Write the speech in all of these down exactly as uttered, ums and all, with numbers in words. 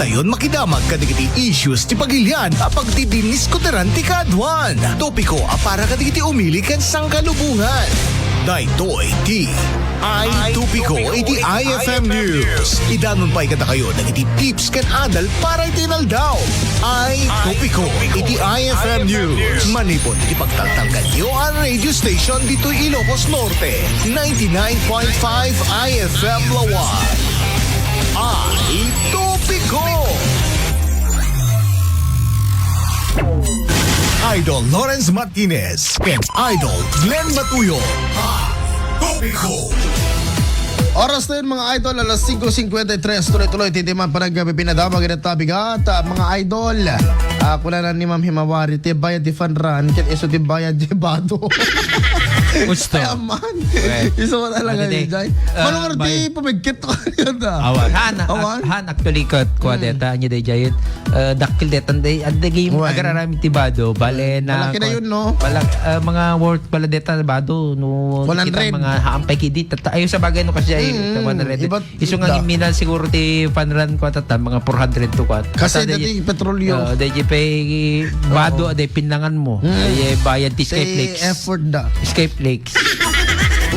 Ayon makidamag kadagiti issues ti pagilian a pagdidiniskutiran ti kaduan. Topiko a para kadagiti umili ken sangkalubongan. Daytoy ti Ay Topiko iti I F M News. Idanon pay kadakayo dagiti tips ken adal para iti inaldaw. Ay Topiko iti I F M News. Manipud iti pagtaltalkanyo a radio station ditoy Ilocos Norte, ninety-nine point five I F M Lawan. Ay Topiko! Idol Lawrence Martinez and Idol Glenn Matuyo. Ay Topiko! Oras na yun, mga idol, alas singko singkwenta y tres. Tuloy-tuloy, titiman pa nagpipinadama, ganit tabigat, ah, mga idol. Ah, kuna na ni Ma'am Himawari, ti bayad ti fun run, ket isu ti bayad ti bado. Gusto. Ay, aman. Okay. Isu mo talaga, Ate Day. Jay. Ah, Manong Arti, bay- pumigkit ko yun, ah. Awan. Han, Awan. Ak-, han, actually, kat, kwa Hmm. deta, anya day, Jay, eh, dakkel detan, day, ag-, day, Wan. agar-aram ti bado, bale na, Malaki na kwa, yun, no? malak-, ah, mga worth, bala deta, bado, no, One hundred. kita mga haampay kidi, tata-, ay, sa bagay, no, kasi, ay, Mm, sa one hundred. iba't Isu nga ida. Imminal siguro ti fun run ko, tata, mga four hundred to, kwa. Kasi Tata, dati day, petrolyo. ah, day, pay, bado, Oo. day, pinangan mo. Mm. Ay, eh, bayad ti Sky Tay Flex. effort da. Sky Flex.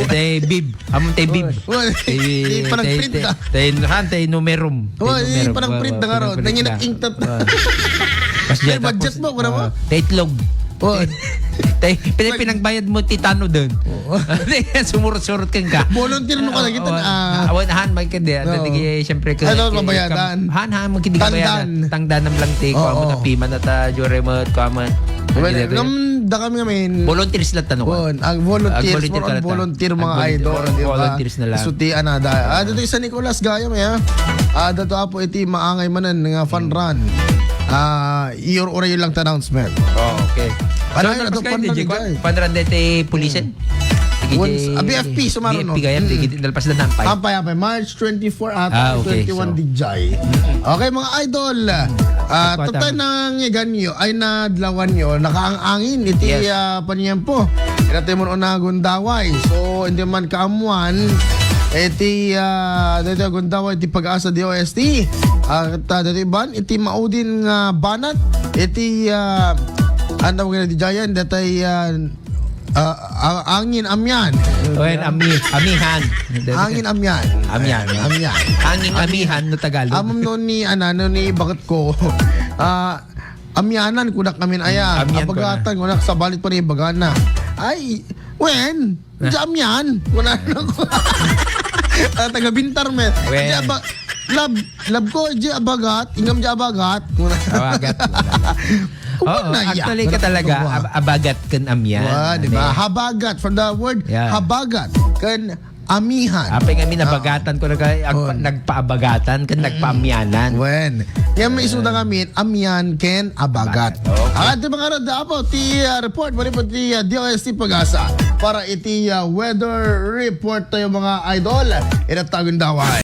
Tay bib. Amon tay bib. Uy, uy, Tay, di pa tay, nag-print tay, ah. tay, han, tay numerum. Tay Uy, di numerum. pa nag-print na nga ron. Wa-, wa-, Nanginak print na. ingtat. Wa. Pas May dyan, budget tapos, mo, kuna mo? ah, tay itlog. Uy. Tay, pwede Nag- pinangbayad mo ti tanod dun. Oo. Sumurot-surot ka ka. Volunteer mo ka na kita, Oo, ah. awan, han, may kadi, ah, Oo. dati, siyempre, ka-, Ano, ka-, mabayadan? han, han, magkidi ka Tangdan. bayadan. Tangdanam lang ti, Oo. kuha mo, tapiman at, ah, jure mo, at kuha mo. Well, Hindi, nam-, da kami ngamin. Volunteers lang, tanong ka. Bon, ang volunteers, Ag-volunteer more ka on lang, ta. volunteer, mga Ag-volunteer, idol, more on di ba? volunteers na lang. So, ti, ano, da-, ah, dito sa Nicolas Gaya, may, ah. Ah, dato apo iti maangay manen nga fun Mm. run. Ah, your, ura yung lang announcement. Oh, okay. Ano So, yun? ano Ito, pa kayo, fun run, D J, Jay. fun run dito, eh, pulisan? Mm. Sige, Once, Jay. ah, B F P, sumaro, B F P no? kaya, Mm. di, di, nalpas na nampay. Ampay, ampay. March twenty-four ata, Ah, okay, twenty-one so. D J. Okay, mga idol. Ah, Ay, tatay kwata. nang iganyo, ay nadlawan nyo, nakaang-angin, iti, Yes. ah, paniempo. Ina ti mun-una gundaway. So, hindi man kaamuan, iti, ah, dito gundaway, iti Pag-asa D O S T. Ah, ta-, dito iban, iti maudin nga banat, iti, ah, ano mo nga di Jayan, datay, ah, Ah, ah, angin, amian. Wen, ami-, amihan. Angin, amian. Amian. Amian. Angin, amihan no Tagalog. Amam no ni, ano, no ni bakit ko. Ah, amianan, kunak namin aya. Amian ko na. Abagatan, kunak sa balit pa ni bagana. Ay, wen, Ah. di amian. Kunak ko. Ah, taga Bintar, men. Wen. Di aba-, lab-, lab ko, di abagat. Ingam di abagat. Kunak. Abagat. Uban Oo, na iya. actually ka talaga, Wala. ab-, abagat ken amian. Wa, di ba? Ano eh? Habagat, from the word Yeah. habagat, ken amihan. Apay nga amin, Ah. nabagatan ko na kay, ag-, On. nagpaabagatan, ken Mm. nagpaamianan. Wen. Yan may isuda nga amin, amian ken abagat. Abagat. Okay. At di ba nga rin, dapat ti, ah, report, mali po ti, ah, D O S T Pag-asa para iti, ah, weather report tayo, mga idol. Inatagun daway.